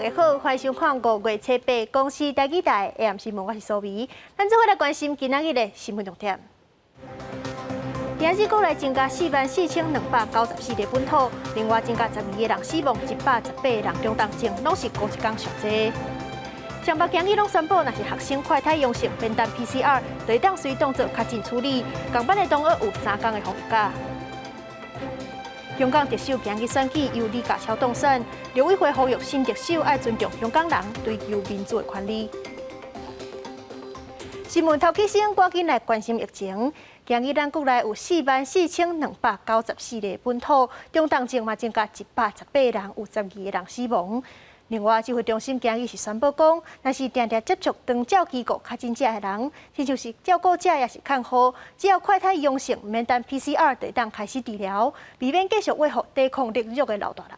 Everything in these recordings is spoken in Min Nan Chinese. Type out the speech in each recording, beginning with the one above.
家好，歡迎收看五月初八公視台語台 AM 新聞，我是蘇眉。咱做伙來關心今仔日的新聞重點。今日閣來增加44,294例本土，另外增加12個人死亡，118人中重症，攏是過一工上濟。雙北今日攏宣布，若是學生快篩陽性，免等 PCR，就會當隨當做確診處理。仝班的同學有3工的放假。香港特首今日選舉由李家超當選，陸委會呼籲新特首愛尊重香港人追求民主的權利。新聞頭起先，趕緊來關心疫情。今日咱國內有44,294例本土，中重症嘛增加118人，有12個人死亡。另外，指揮中心今日是宣布講，若是定定接觸長照機構確診者的人，親像是照顧者抑是看護，只要快篩陽性，免等 PCR 就會當開始治療，避免繼續予抵抗力弱的老大人。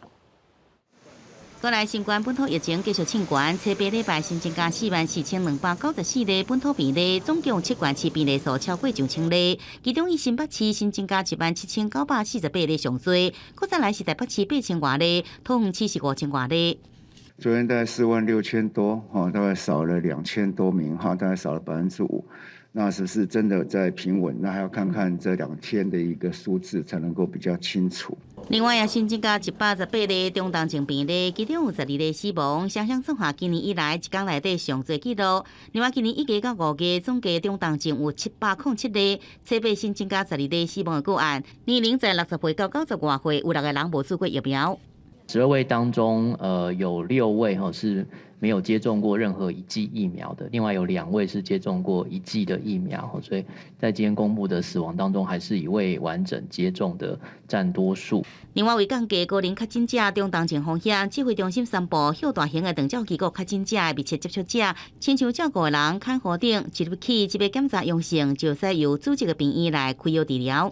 國內新冠本土疫情繼續衝懸，初八禮拜新增加44,294例本土病例，總共七縣市病例數超過上千例。其中以新北市新增加17,948例上濟，閣再來是台北市8000外例，桃園市是5000外例。昨天大概46,000多，哈，大概少了2000多名，哈，大概少了5%。那是不是真的在平穩？那還要看看這2天的一個數字，才能夠比較清楚。另外也新增加118例中重症病例，其中有12例死亡，雙雙創下今年以來一工內底上濟紀錄。另外，今年一月到五月總計中重症有707例，初八新增加12例死亡的個案，年齡在60歲到90外歲，有六個人無注過疫苗。 12位當中，有六位哈是沒有接種過任何一劑疫苗的，另外有兩位是接種過一劑的疫苗，所以在今天公布的死亡當中，還是以未完整接種的佔多數。另外，為降低高齡確診者中重症風險，指揮中心宣布，向大型的長照機構確診者的密切接觸者，親像照顧的人、看護等，一入去這擺檢查陽性，就使由主治的病院來開藥治療。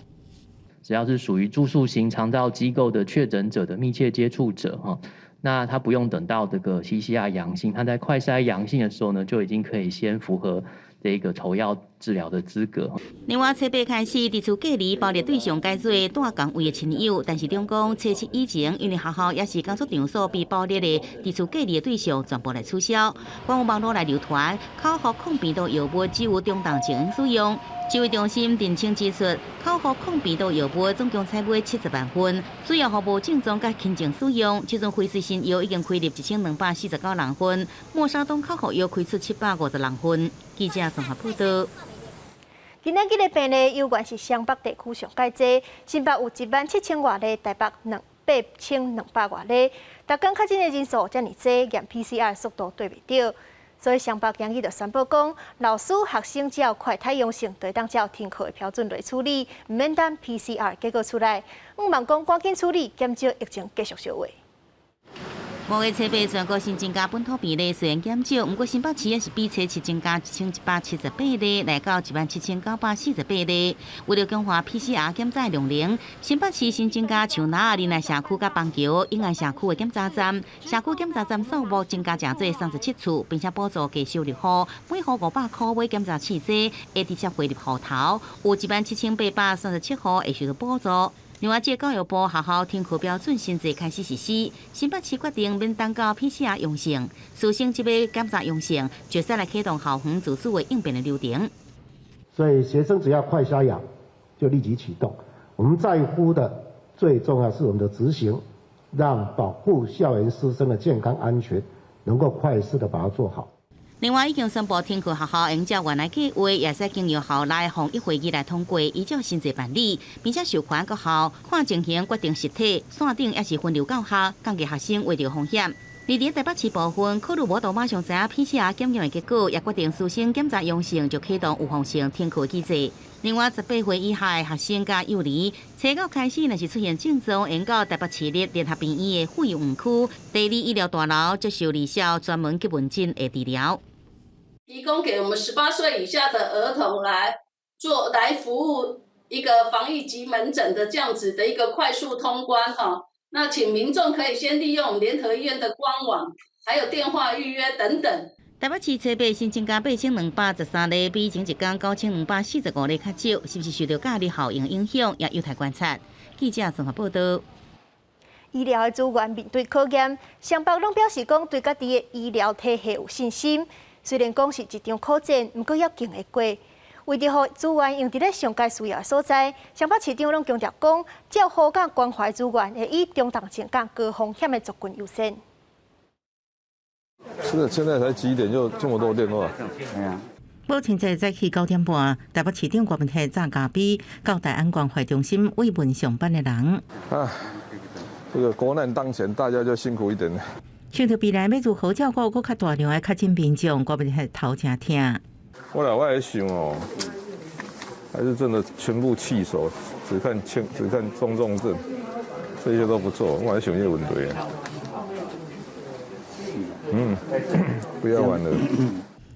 只要是屬於住宿型長照機構的確診者的密切接觸者，哈，那他不用等到這個 PCR 陽性，他在快篩陽性的時候呢，就已經可以先符合這個投藥治療的資格。另外，初八開始，佇厝隔離包列對象改做蹛仝位的親友，但是中講初七以前，因為學校抑是工作場所被包列的佇厝隔離的對象全部來取消。關於網路來流傳，口服抗病毒藥物只有中重症使用。指揮中心澄清指出，口服抗病毒藥物總共採買70萬份，主要予無症狀佮輕症使用。這陣輝瑞新藥已經開入1249人份，默沙東口服藥開出756人份。記者綜合報道。今仔日的病例猶原是雙北地區上蓋濟，新北有1萬7千外例，台北8200外例。逐工確診的人數遮爾濟，驗 PCR 速度對袂著。所以雙北今日就宣布講，老師、學生只要快篩陽性，就會當照停課的標準來處理，毋免等 PCR 結果出來。向望講趕緊處理，減少疫情繼續燒話。五月初八全國新增加本土病例雖然減少，毋過新北市也是比初七增加1178例，來到17,948例。為了強化 PCR 檢查量能，新北市新增加樹林、仁愛社區佮板橋、永安社區的檢查站，社區檢查站數目增加誠濟37處，並且補助低收入戶，每戶500箍買檢查試劑，會直接匯入戶頭，有17,837戶會受到補助。另外，這教育部學校停課標準新制開始實施，新北市決定免等到 PCR 陽性，師生這擺檢查陽性，就使來啟動校園自主的應變的流程。所以學生只要快篩陽，就立即啟動。我們在乎的最重要是我們的執行，讓保護校園師生的健康安全能夠快速的把它做好。另外，已經宣布停課學校按照原來計劃，也使經由校內防疫會議來通過，依照新制辦理，並且授權各校看情形決定實體、線頂抑是分流教學，降低學生罹著風險。而佇台北市部分，考慮無法馬上知影 PCR 檢驗的結果，也決定師生檢查陽性就啟動預防性停課機制。另外，18歲以下的學生佮幼兒，初九開始若是出現症狀，會到台北市立聯合醫院的婦幼院區第二醫療大樓接受二校專門急門診的治療。提供給我們18歲以下的兒童來做來服務一個防疫急門診的這樣子的一個快速通關哈。那請民眾可以先利用聯合醫院的官網，還有電話預約等等。台北市初八新增加8213例，比前一工9245例較少，是毋是受著假日效應影響，也有待觀察。記者綜合報道。醫療的資源面對考驗，雙北攏表示講對家己的醫療體系有信心。雖然講是一場苦戰，毋過猶扛會過。為著予資源用佇咧上蓋需要的所在，雙北市長攏強調講，照護佮關懷資源會以中重症佮高風險的族群優先。是，現在才幾點就這麼多電話？係啊。母親節早起9點半，台北市長郭文鐵早咖啡到大安關懷中心慰問上班的人。啊，這個國難當前，大家就辛苦一點。想著未來欲如何照顧閣較大量的確診民眾，郭文鐵頭誠疼。後來我也想哦，還是真的全部棄守，只看輕，只看中重症，這些都不做。我還想這個問題。嗯，不要玩了。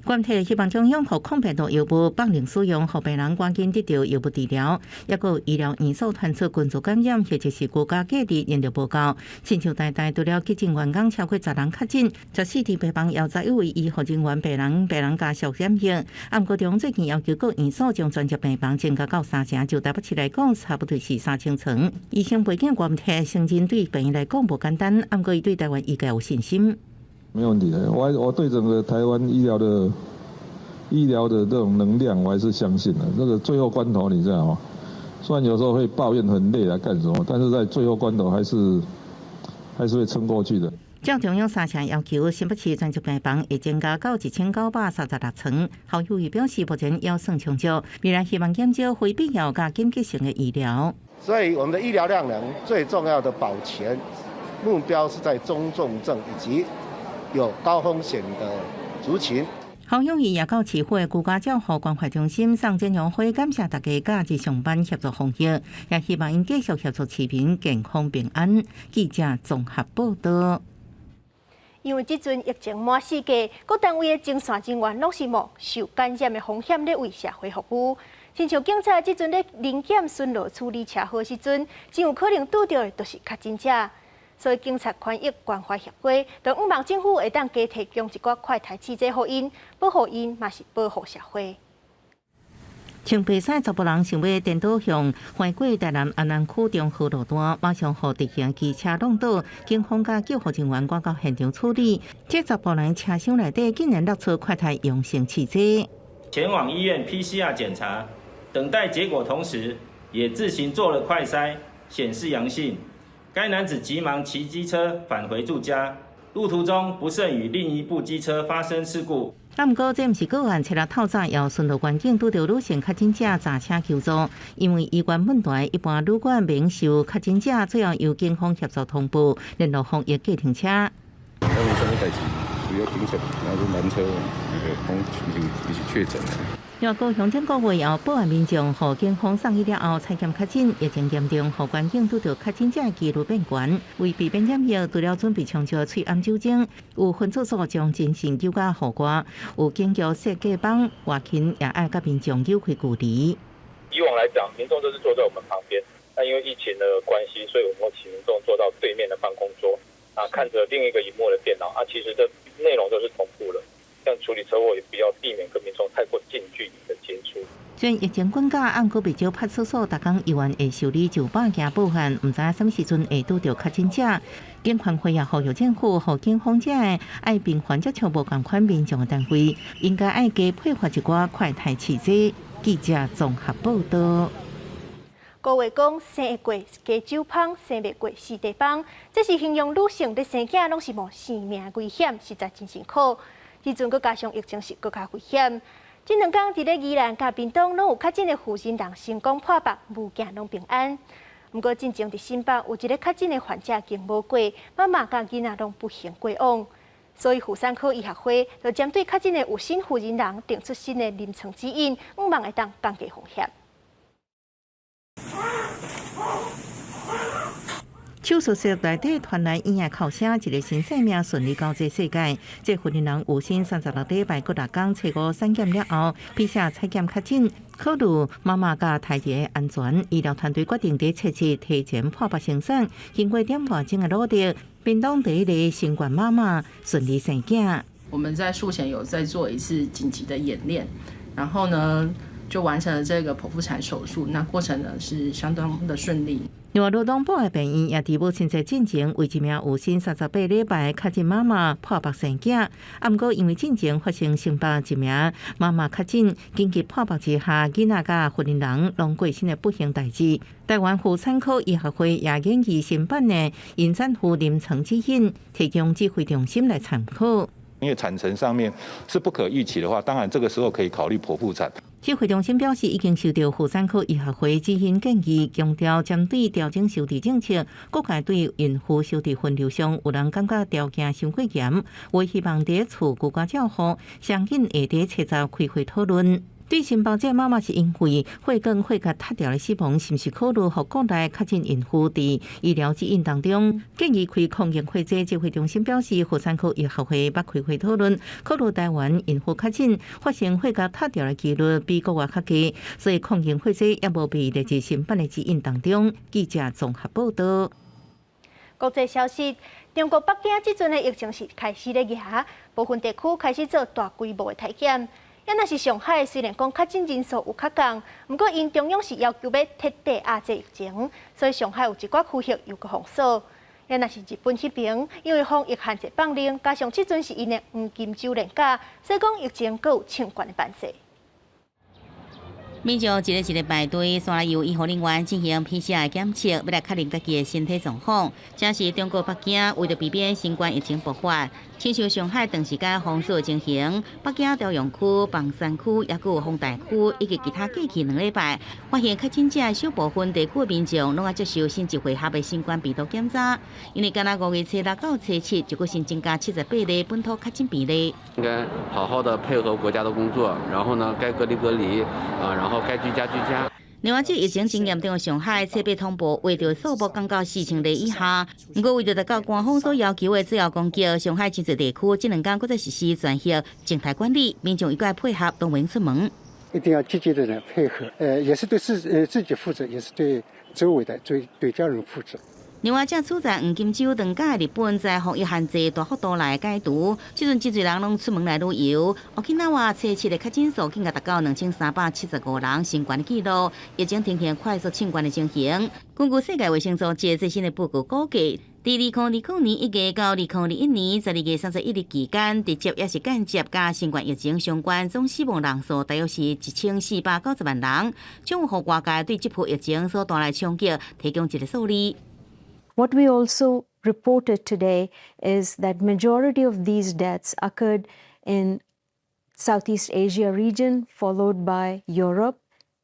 郭文鐵希望中央予抗病毒藥物放量使用，予病人趕緊得著藥物治療，抑閣有醫療院所傳出群組感染，或者是居家隔離仍著無夠。親像台大除了急診員工超過10人確診，14間病房有11位醫護人員病人病人家屬染疫。啊，毋過中央最近要求各院所將專責病房增加到三成，就台北市來講，差不多是3000床。醫生背景郭文鐵承認對病人來講無簡單，啊，毋過伊對台灣醫界有信心。沒問題的，我對整個台灣醫療的這種能量，我還是相信的。那個最後關頭，你知道嗎？雖然有時候會抱怨很累來幹什麼，但是在最後關頭還是會撐過去的。照中央三成要求，新北市專責病房會增加到1936床。侯友宜表示，目前猶算充足，未來希望減少非必要佮緊急性的醫療。所以，我們的醫療量能最重要的保全目標是在中重症以及有高風險的族群。侯友宜也到市府的居家照護關懷中心送剪楊花，感謝大家假日上班協助防疫，也希望𪜶繼續協助市民健康平安。記者綜合報道。因為這陣疫情滿世界，各單位的前線人員攏是冒受感染的風險咧為社會服務。親像警察這陣咧臨檢巡邏處理車禍時陣，真有可能拄著的就是確診者。所以警察權益關懷協會就向望政府會當加提供一寡快篩試劑予𪜶，保護𪜶嘛是保護社會。穿白衫查埔人想欲顛倒向橫過台南安南區中和路段，馬上予直行機車挵倒，警方佮救護人員趕到現場處理。這查埔人車廂內底竟然落出快篩陽性試劑。前往醫院 PCR 檢查，等待結果同時，也自行做了快篩，顯示陽性。該男子急忙騎機車返回住家，路途中不慎與另一部機車發生事故。啊，毋過這毋是個案，昨日透早有巡邏員警拄著女性確診者駛車求助，因為醫院問題，一般旅館免收確診者，最後由警方協助通報，聯絡防疫計程車。有啥物代誌需要警察，然後攔車，那個講伊是確診的。另外，高雄頂個月有報案民眾，予警方送醫了後，採檢確診，疫情嚴重，予員警拄著確診者的機率變懸。為避免染疫，除了準備充足喙罨酒精，有分出所將人身救駕戶外，有警局設隔板，外勤也愛佮民眾有開距離。以往來講，民眾都是坐在我們旁邊，但因為疫情的關係，所以我們會請民眾坐到對面的辦公桌，啊，看着另一個螢幕的電腦，啊，其實這內容都是同步的。像處理車禍也比較避免跟民眾太過近距離的接觸。雖然疫情滾價，毋過袂少派出所逐工猶原會受理上百件報案，毋知啥物時陣會拄著確診者。警權會也呼籲政府予警方這个愛頻繁接觸無仝款民眾的單位，應該愛加配發一寡快篩試劑。記者綜合報道。古話講，生會過加州芳，生袂過四地枋，這是形容女性咧生囝攏是冒生命危險，實在真辛苦。這陣閣加上疫情是閣較危險。這兩工佇咧宜蘭佮屏東攏有確診的婦人人成功破百，母囝攏平安。毋過進前佇新北有一个確診的患者經無過，媽媽佮囡仔攏不幸過往。所以婦產科醫學會就針對確診的有身婦人人定出新的臨床指引，向望會當降低風險。手術室內底傳來嬰兒哭聲，一个新生命順利到這世界。這婦人人有身36禮拜閣6工，初五產檢了後，PCR採檢確診，考慮媽媽佮胎兒的安全，醫療團隊決定佇七日提前破腹生產。經過點外鐘的努力，屏東第一个新冠媽媽順利生囝。我們在術前有再做一次緊急的演練，然後呢，就完成了這個剖腹產手術，那過程呢是相當的順利。另外，羅東博愛病院也佇母親節進前為一名有身38禮拜確診媽媽破腹生囝，啊，毋過因為進前發生新北一名媽媽確診，緊急破腹之下，囡仔佮婦人人攏過身的不幸代誌。台灣婦產科醫學會也研擬新版的孕產婦臨床指引，提供指揮中心來參考。因為產程上面是不可預期的話，當然這個時候可以考慮剖腹產。指揮中心表示，已經收到婦產科醫學會指引建議，強調針對調整收治政策，各界對孕婦收治分流上有人感覺條件傷過嚴，會希望佇厝居家照護，相緊會佇初十開會討論。對新北這媽媽是因為血管血壓塌掉的死亡，是毋是考慮予國內確診孕婦佇醫療指引當中建議開抗凝血劑？指揮中心表示，婦產科醫學會捌開會討論，考慮台灣孕婦確診發生血壓塌掉的幾率比國外較低，所以抗凝血劑猶無被列入新版的指引當中。記者綜合報道。國際消息：中國北京這陣的疫情是開始咧夯，部分地區開始做大規模的篩檢。啊，若是上海，雖然講確診人數有較降，毋過𪜶中央是要求欲徹底壓制疫情，所以上海有一寡區域又閣封鎖。啊，若是日本彼爿，因為防疫限制放寬，加上這陣是𪜶的黃金週連假，所以講疫情閣有衝懸的範勢。民眾一个一个排隊，煞來由醫護人員進行 PCR 檢測，欲來確認家己的身體狀況。這是中國北京為著避免新冠疫情爆發，親像上海長時間封鎖情形，北京朝陽區、房山區，抑閣有豐台區以及其他過去兩禮拜發現確診者小部分地區的民眾，攏愛接受新一回合的新冠病毒檢查。因為敢若5月初六到初七，就閣新增加78例本土確診病例。應該好好的配合國家的工作，然後呢，該隔離隔離，啊，然後該居家居家。另外，這疫情真嚴重的上海，初八通報確診數目降到4000例以下。毋過，為著達到官方所要求的主要攻擊，上海真濟地區這兩工閣再實施全域靜態管理，民眾應該配合，都袂出門。一定要積極的來配合，也是對自己負責，也是對周圍的、對家人負責。另外，這處在黃金週長假的日本，在防疫限制大幅度來解除，這陣真濟人攏出門來旅遊。沖繩初七的確診數更加達到2375人，新懸的紀錄，疫情呈現快速衝懸的情形。根據世界衛生組織最新的報告估計，佇2020年1月到2021年12月31日期間，直接抑是間接佮新冠疫情相關總死亡人數大約是1490萬人，將有予外界對這波疫情所帶來衝擊提供一个數字。 What we also reported today is that majority of these deaths occurred in Southeast Asia region, followed by Europe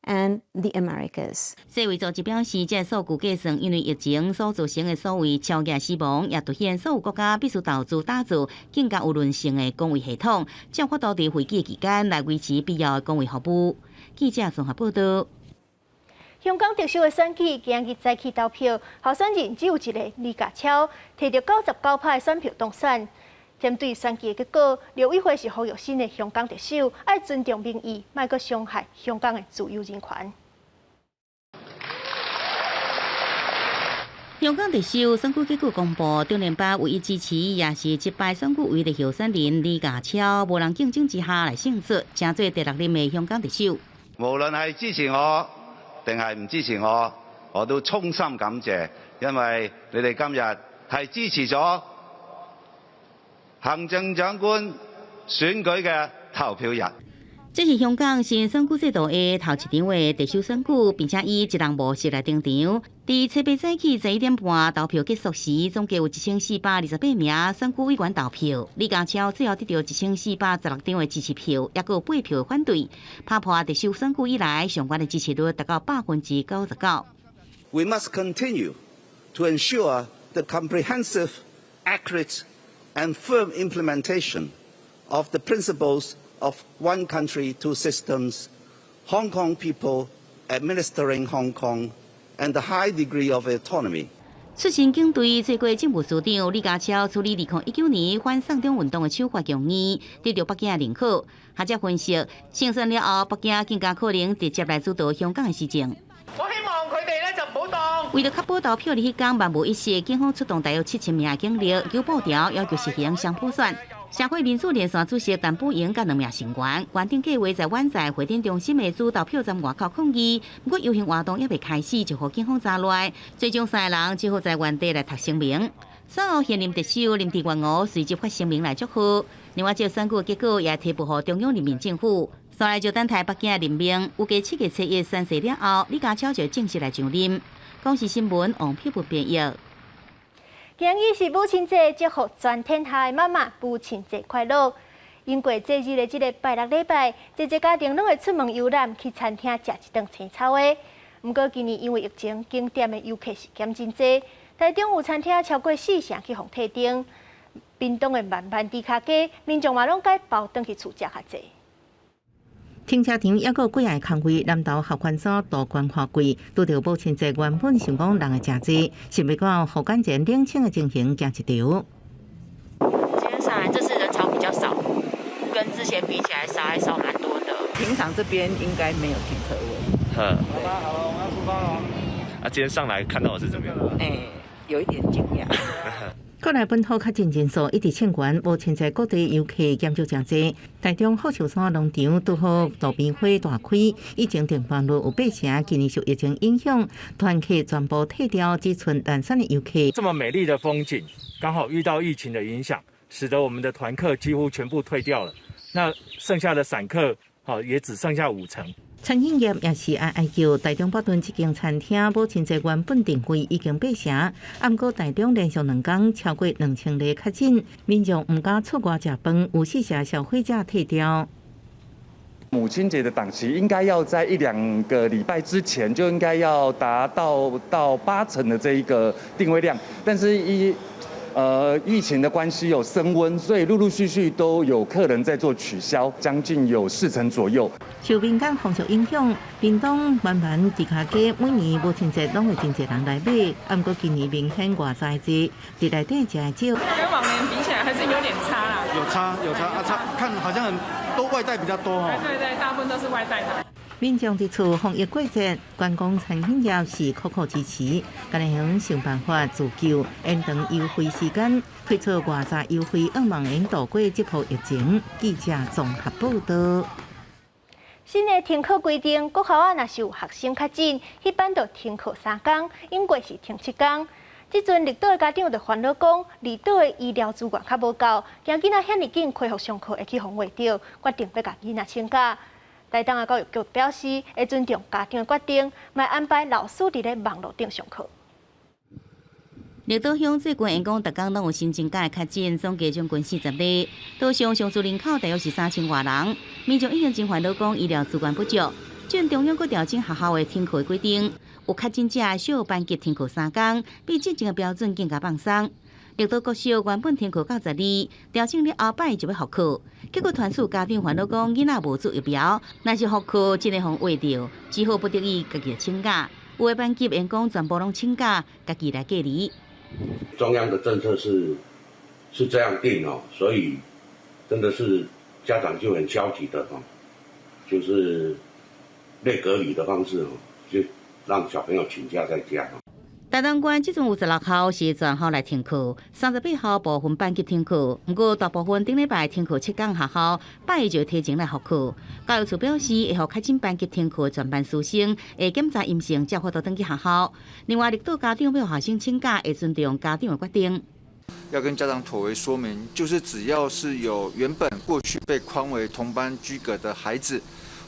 and the Americas. 世衛組織表示，這个數據計算，因為疫情所造成的所謂超額死亡，也凸顯所有國家必須投資打造更加有韌性的公衛系統，才有法度佇危機期間來維持必要的公衛服務。記者綜合報道。香港特首的選舉今日早起投票，候選人只有一个李家超，提著99%的選票當選。針對選舉的結果，陸委會是呼籲新的香港特首愛尊重民意，莫閣傷害香港的自由人權。香港特首選舉結果公布，中聯辦唯一支持也是擊敗選舉委的候選人李家超，無人競爭之下來勝出，成做第六任的香港特首。無論係支持我定係唔支持我，我都衷心感謝，因為你哋今日係支持咗行政長官選舉嘅投票日。這是香港新選舉制度的頭一場的特首選舉，並且以一人模式來登場。佇初八早起11點半投票結束時，總計有1428名選舉委員投票。李家超最後得著1416張的支持票，抑閣有8票的反對，拍破特首選舉以來上懸的支持率達到99%。 We must continue to ensure the comprehensive, accurate and firm implementation of the principles of one country, two systems, Hong Kong people administering Hong Kong, and the high degree of autonomy. 出身警隊，做過政務司長李家超處理2019年反送中運動的手法強硬，得著北京的認可。學者分析，勝選了後，北京更加可能直接來主導香港的施政。我希望佢哋咧就唔好當。為著確保投票日彼工萬無一失，警方出動大約7000名警力，糾布條要求實行雙普選。社會民主連線主席陳寶瑩佮兩名成員，原定計劃在灣仔會展中心的主投票站外口抗議，毋過遊行活動猶未開始，就予警方抓來，最終三个人只好在原地來讀聲明。選後現任特首林鄭月娥隨即發聲明來祝賀。另外，這個選舉結果也提報予中央人民政府。煞來就等待北京的任命，預計7月初一宣誓了後，李家超就正式來上任。公視新聞王佩文編譯。今日是母親節，祝福全天下的媽媽母親節快樂。經過節日的這个拜六禮拜，濟濟家庭攏會出門遊覽，去餐廳食一頓青草的。毋過今年因為疫情，景點的遊客是減真濟。台中有餐廳超過四成去予退訂，屏東的萬巒豬跤雞，民眾嘛攏改包轉去厝食較濟。停車場猶閣幾个空位，南投合歡山杜鵑花季，拄著母親節，原本想講人會誠濟，想袂到雨間前冷清的情形驚一場。今天上來這次人潮比較少，跟之前比起來少還少蠻多的。平常這邊應該沒有停車位。嗯，好吧，好了，我們要出發了。啊，今天上來看到的是怎麼樣？欸，有一點驚訝。國內本土確診人數一直衝懸，母親節各地遊客減少誠濟。台中福壽山農場拄好路邊花大開，以前訂房率有八成，今年受疫情影響，團客全部退掉，只剩零散的遊客。這麼美麗的風景，剛好遇到疫情的影響，使得我們的團客幾乎全部退掉了。那剩下的散客，也只剩下5成。餐飲業也是哀哀叫，台中北屯這間餐廳母親節原本訂位已經八成，毋過台中連續兩工超過2000例確診，民眾毋敢出外食飯，有四成消費者退掉。母親節的檔期應該要在一兩個禮拜之前就應該要達到8成的這一個訂位量，但是疫情的關係有升溫，所以陸陸續續都有客人在做取消，將近有4成左右。受民間風俗影響，屏東萬巒豬跤雞每年母親節攏會真濟人來買，毋過今年明顯外在濟，佇內底食的少。跟往年比起來還是有點差啦。有差有差啊差，看好像都外帶比較多哦。對對對，大部分都是外帶的。民眾佇厝防疫過節，觀光餐飲業是苦苦支持，嘉義縣想辦法自救，延長優惠時間，推出外在優惠，向望會渡過這波疫情。記者綜合報道。新的停課規定，國校仔若是有學生確診，彼班就停課3工，永過是停7工。這陣綠島的家長就煩惱講，離島的醫療資源較無夠，驚囡仔遐爾緊恢復上課會去予穢著，決定欲共囡仔請假。台東的教育局表示，會尊重家長的決定，嘛安排老師佇咧網路頂上課。綠島鄉最近因講，逐工攏有新增加的確診，總計將近40例。島上常住人口大約是3000外人，民眾已經真煩惱，講醫療資源不足。這陣中央閣調整學校的停課規定，有確診者小班級停課3工，比之前的標準更加放鬆。綠島國小原本停課到12，調整了後拜一就欲復課，結果傳出家長煩惱講，囡仔無注疫苗，若是復課真會予穢著，只好不得已家己請假。有的班級員工全部攏請假，家己來隔離。中央的政策是這樣定哦，所以真的是家長就很消極的哦，就是類隔離的方式哦，就讓小朋友請假在家。台東縣這陣有16校是全校來停課，38校部分班級停課。毋過大部分頂禮拜停課7工學校，拜一就提前來復課。教育處表示，會予確診班級停課全班師生會檢查陰性，才有法度轉去學校。另外，綠島家長欲予學生請假，會尊重家長的決定。要跟家長妥為說明，就是只要是有原本過去被框為同班居隔的孩子，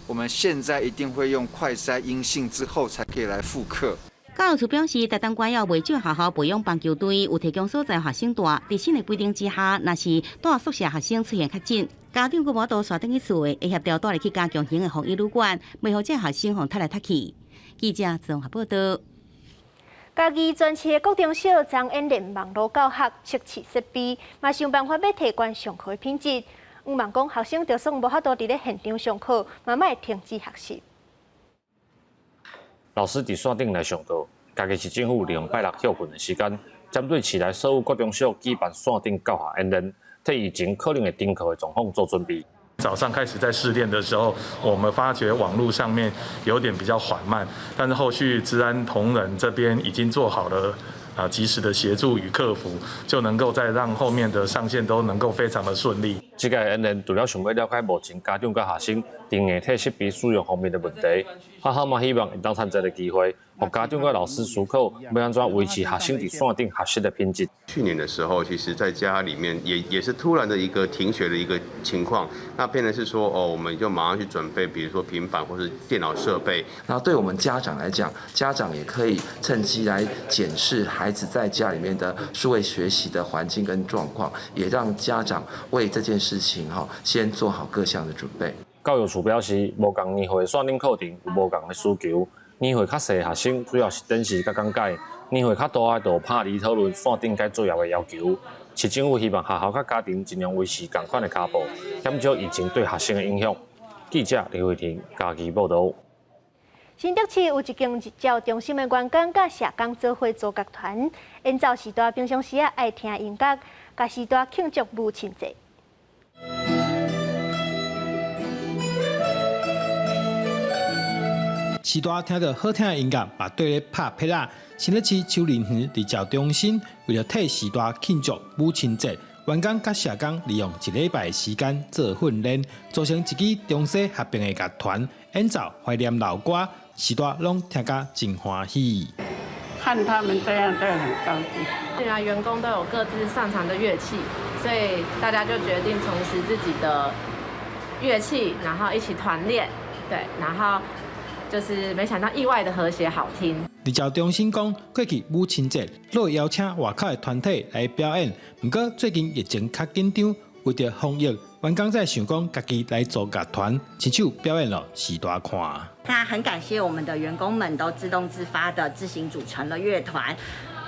我們現在一定會用快篩陰性之後，才可以來復課。教育處表示，台東縣猶袂少學校培養棒球隊，有提供所在學生住。佇新的規定之下，若是蹛宿舍學生出現確診，家長閣無法度帶轉去厝的，會協調帶入去加強型的防疫旅館，袂予這學生予踢來踢去。記者綜合報道。嘉義全市的國中小昨演練網路教學測試設備，嘛想辦法欲提懸上課的品質。向望講學生就算無法度佇咧現場上課，嘛莫停止學習。老師佇線頂來上課，嘉義市政府利用拜六歇睏的時間，針對市內所有國中小舉辦線頂教學演練，替疫情可能會停課的狀況做準備。早上開始在試練的時候，我們發覺網路上面有點比較緩慢，但是後續資安同仁這邊已經做好了啊及時的協助與克服，就能夠再讓後面的上線都能夠非常的順利。這屆演練除了想欲了解目前家長佮學生佇硬體設備使用方面的問題，學校嘛希望會當趁這个機會，予家長佮老師思考欲按怎維持學生佇線頂學習的品質。去年的時候，其實在家裡面也是突然的一個停學的一個情況，那變成是說，哦，我們就馬上去準備，比如說平板或是電腦設備。那對我們家長來講，家長也可以趁機來檢視孩子在家裡面的數位學習的環境跟狀況，也讓家長為這件事情哈先做好各項的準備。教育處表示，無仝年歲的線頂課程有無仝的需求，年歲較細的學生主要是展示佮講解，年歲較大的就拍字討論線頂該作業的要求。市政府希望學校佮家庭盡量維持仝款的跤步，減少疫情對學生的影響。記者李慧婷嘉義報導。新竹市有一間日照中心的員工佮社工做伙組樂團，演奏序大平常時仔愛聽音樂，共序大慶祝母親節。序大聽著好聽的音樂，嘛綴咧拍拍仔。新竹市秋林園日照中心為著替序大慶祝母親節，員工佮社工利用一禮拜的時間做訓練，組成一支中西合併的樂團，演奏懷念老歌，序大攏聽甲真歡喜。看他們這樣，都很高興。既然員工都有各自擅長的樂器，所以大家就決定重拾自己的樂器，然後一起團練。對，然後就是沒想到意外的和諧好聽。日照中心講，過去母親節攏會邀請外口的團體來表演，毋過最近疫情較緊張，為著防疫，員工才想講家己來組樂團，親手表演予序大看。那很感謝我們的員工們都自動自發的自行組成了樂團，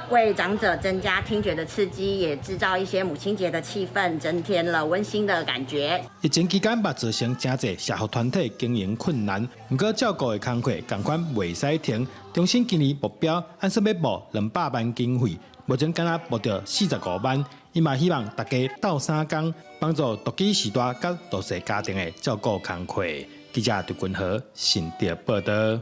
為長者增加聽覺的刺激，也製造一些母親節的氣氛，增添了溫馨的感覺。疫情期間，嘛造成誠濟社福團體經營困難，毋過照顧的工課仝款袂使停。中心今年目標按算欲募200萬經費，目前敢若募著45萬。伊嘛希望大家鬥相共，幫助獨居序大佮弱勢家庭的照顧工課。記者陳君豪新竹報導。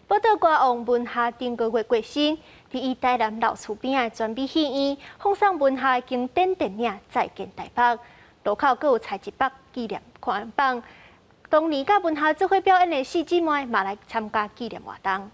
寶島歌王文夏頂個月過身，佇伊台南老厝邊仔的全美戲院放送文夏的經典電影《再見台北》，路口閣有採一幅紀念看板。當年佮文夏做伙表演的四姊妹嘛來參加紀念活動。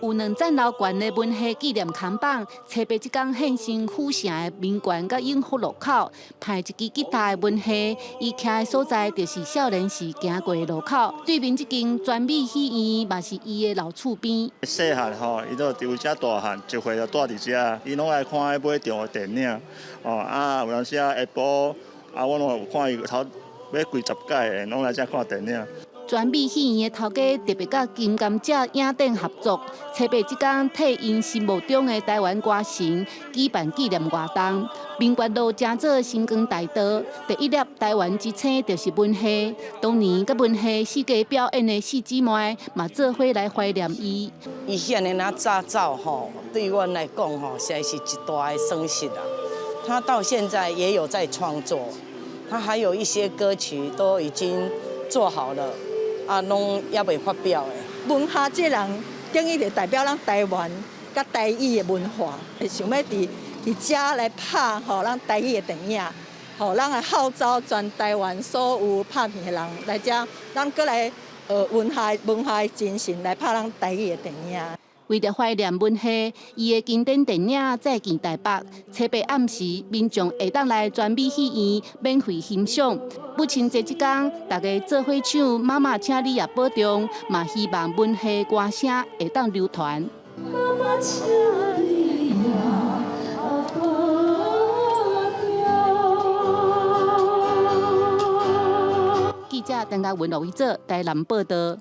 有兩層樓懸的文夏紀念看板，初八這工現身府城的民權佮永福路口，排一支吉他的文夏，伊徛的所在就是少年時行過的路口。對面這間全美戲院嘛是伊的老厝邊。細漢吼，伊就佇遮大漢，一歲就蹛佇遮，伊攏愛看彼尾場的電影，哦啊，有當時啊下晡啊，我攏有看伊頭買幾十擺的，攏來遮看電影。全美戲院的頭家特別佮金甘蔗影展合作，初八這工替𪜶心目中的台灣歌神舉辦紀念活動。民權路成做星光大道，第一粒台灣之星就是文夏。當年佮文夏四界表演的四姊妹嘛，做伙來懷念伊。伊遐爾仔早走吼，對阮來講吼，實在是一大的損失啊。他到現在也有在創作，他還有一些歌曲都已經做好了。啊，攏猶未發表的。文夏這人等於就代表咱台灣佮台語的文化，想欲佇遮來拍吼，咱台語的電影，吼，咱來號召全台灣所有拍片的人來遮，咱閣來學文夏文夏的精神來拍咱台語的電影。為著懷念文夏，伊的經典電影《再見台北》，初八暗時，民眾會當來全美戲院免費欣賞。母親節這工，大家做伙唱《媽媽，請你也保重》，嘛希望文夏歌聲會當流傳。媽媽請你也保重。記者陳嘉文、羅維哲台南報導。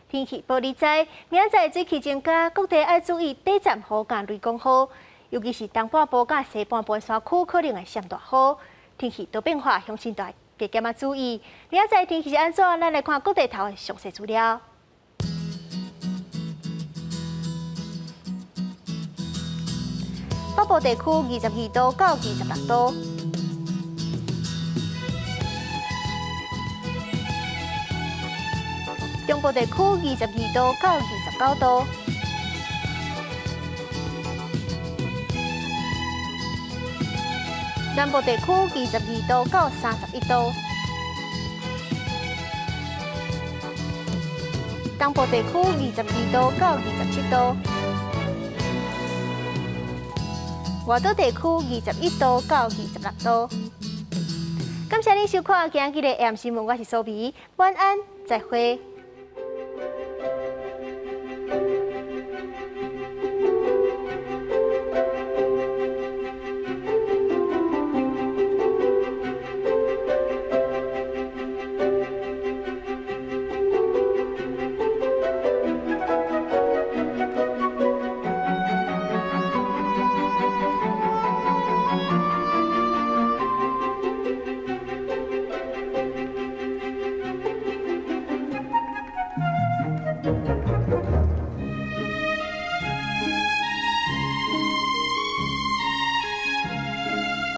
天氣報你知，明仔載水汽增加，各地愛注意短暫雨佮雷公雨，尤其是東半部佮西半部的山區可能會閃大雨。天氣多變化，鄉親著愛加減仔注意。明仔載天氣是按怎？咱來看各地頭的詳細資料。北部地區22度到26度。中部地區22度到29度。南部地區22度到31度，東部地區22度到27度，外島地區21度到26度。感謝您收看今日的 AM 新聞，我是蘇美，晚安，再會。